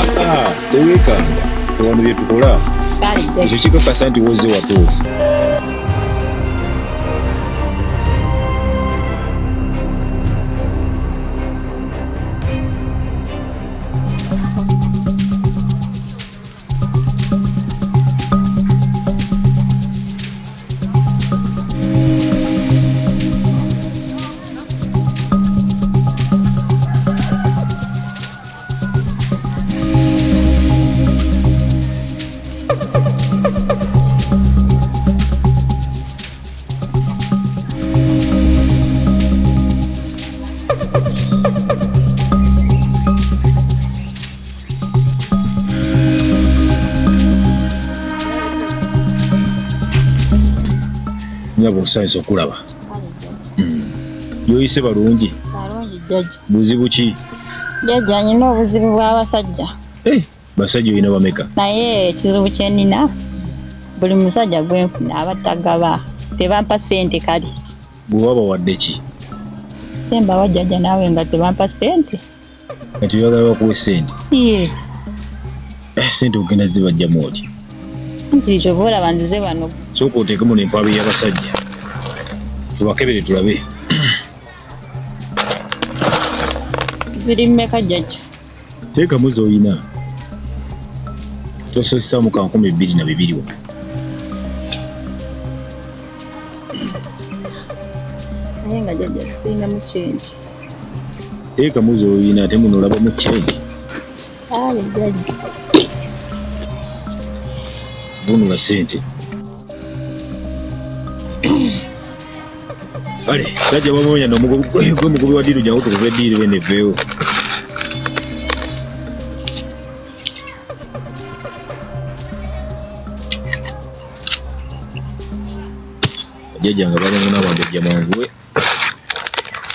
Aa, teweekanga, wano bye tukola. Ekyo kikakasa nti wozze watuufu. Nyabo, nsanyuse okulaba. Yoyise balungi? Balungi, jjajja. Buzibu ki? Jjajja, nina obuzibu bw'abasajja. Eh, basajja olina bameka? Naye ekizibu kye nnina, buli musajja gwe nfuna aba tagaba, tebampa ssente kale. Bwe waba wadde ki? Sembawa jjajja, naawe nga tebampa ssente. Kati oyagala bakuwe ssente? Ye. Eh, ssente ogenda zibajjamu oti? Nti kyova olaba nzize wano. Sooka oteekemu n'empaabi y'abasajja tubakebere tulabe. Ziri mmeka, jjajja? Teekamu z'olina, tosossamu ka 2002 wano. Naye nga jjajja sirinamu change. Teekamu z'olina, ate muno olabamu change. Kale jjajja. Vunula ssente. Kale jjajja bamuwonya n'omugobi gwe mugobi wa ddiiru, jangu tukube eddiiru eno eveewo. Jjajja nga babangu n'abambejja mwanguwe.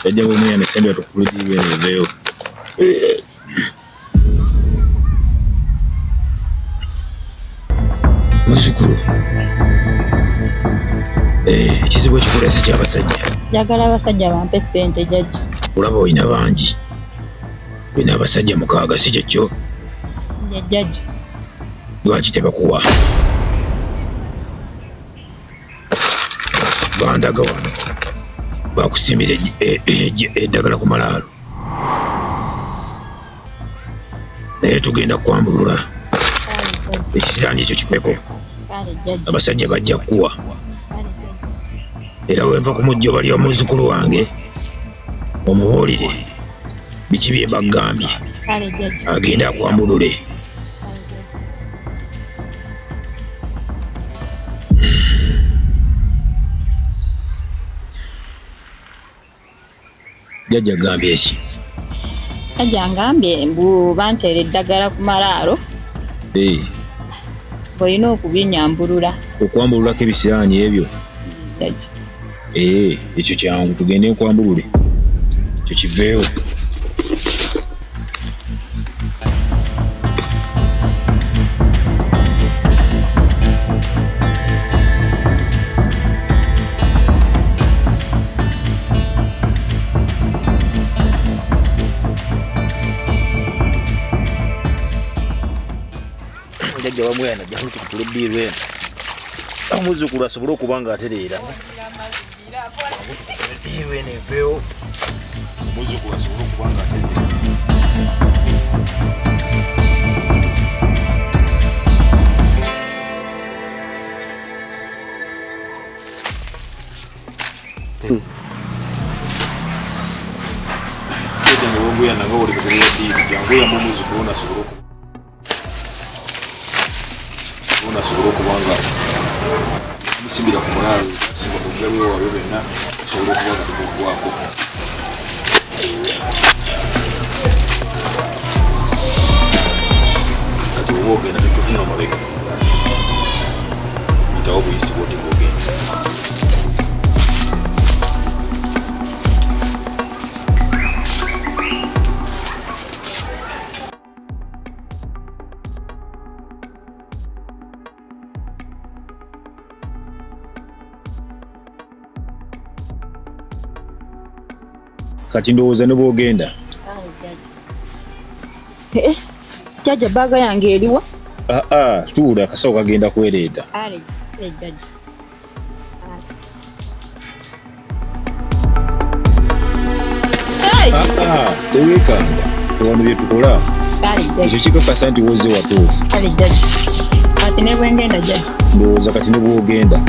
Jjajja bw'omunya ne sente tukube eddiiru eno eveewo. Muzzukulu, eh, ekizibu ekikola si kyabasajja. Njagala abasajja bampe ssente, jjajja. Olaba olina bangi, olina abasajja 6, si kyekyo? Ye jjajja. Lwaki tebakuwa? Bandaga wano bakusimbira eddagala ku malaalo, naye tugenda kwambulula ekisiraani ekyo kikweko. Kale jjajja. Abasajja bajja kukuwa. Kale jjajja. Era wenva ku mujjo bali omuzzukulu wange omubuulire biki bye bagambye. Kale jjajja. Agende akwambulule. Kale jjajja. Jjajja agambye eki? Jjajja ngambye mbu banteera eddagala ku malaalo. Eh, olina okubinyambulula. Okwambululako ebisiraani ebyo? Jjajja. Ee, ekyo kyangu, tugende nkwambulule ekyo kiveewo. Jjajja wamwena, jangu tukutule eddiiru eno omuzzukulu asobole okuba nga atereera. Eddiiru eno eveewo, omuzzukulu asobole okuba nga atereera. Jjajja nga wonguyana nga oli mukubi wa ddiiru, jangu oyambe omuzzukulu ono asobole okuba nga musimbira ku mulaalo simba kujjalwo wabwe byonna asobole okuba nga tumuggwako. Kati oba ogenda tetufuna mabega, yitawo buyisi bwoti bwogenda. Kati ndowooza ne bwogenda. Kale jjajja. Eh, Jjajja, baaga yange eriwa? Aa, tuula, akasawo kagenda kwereeta. Ale jjajja. Aa, teweekanga, wano bye tukola. Kale Ekyo jjajja. kikakasa nti wozze watuufu. Kale jjajja. Kati ne bwe ngenda, jjajja? Ndowooza kati ne bwogenda.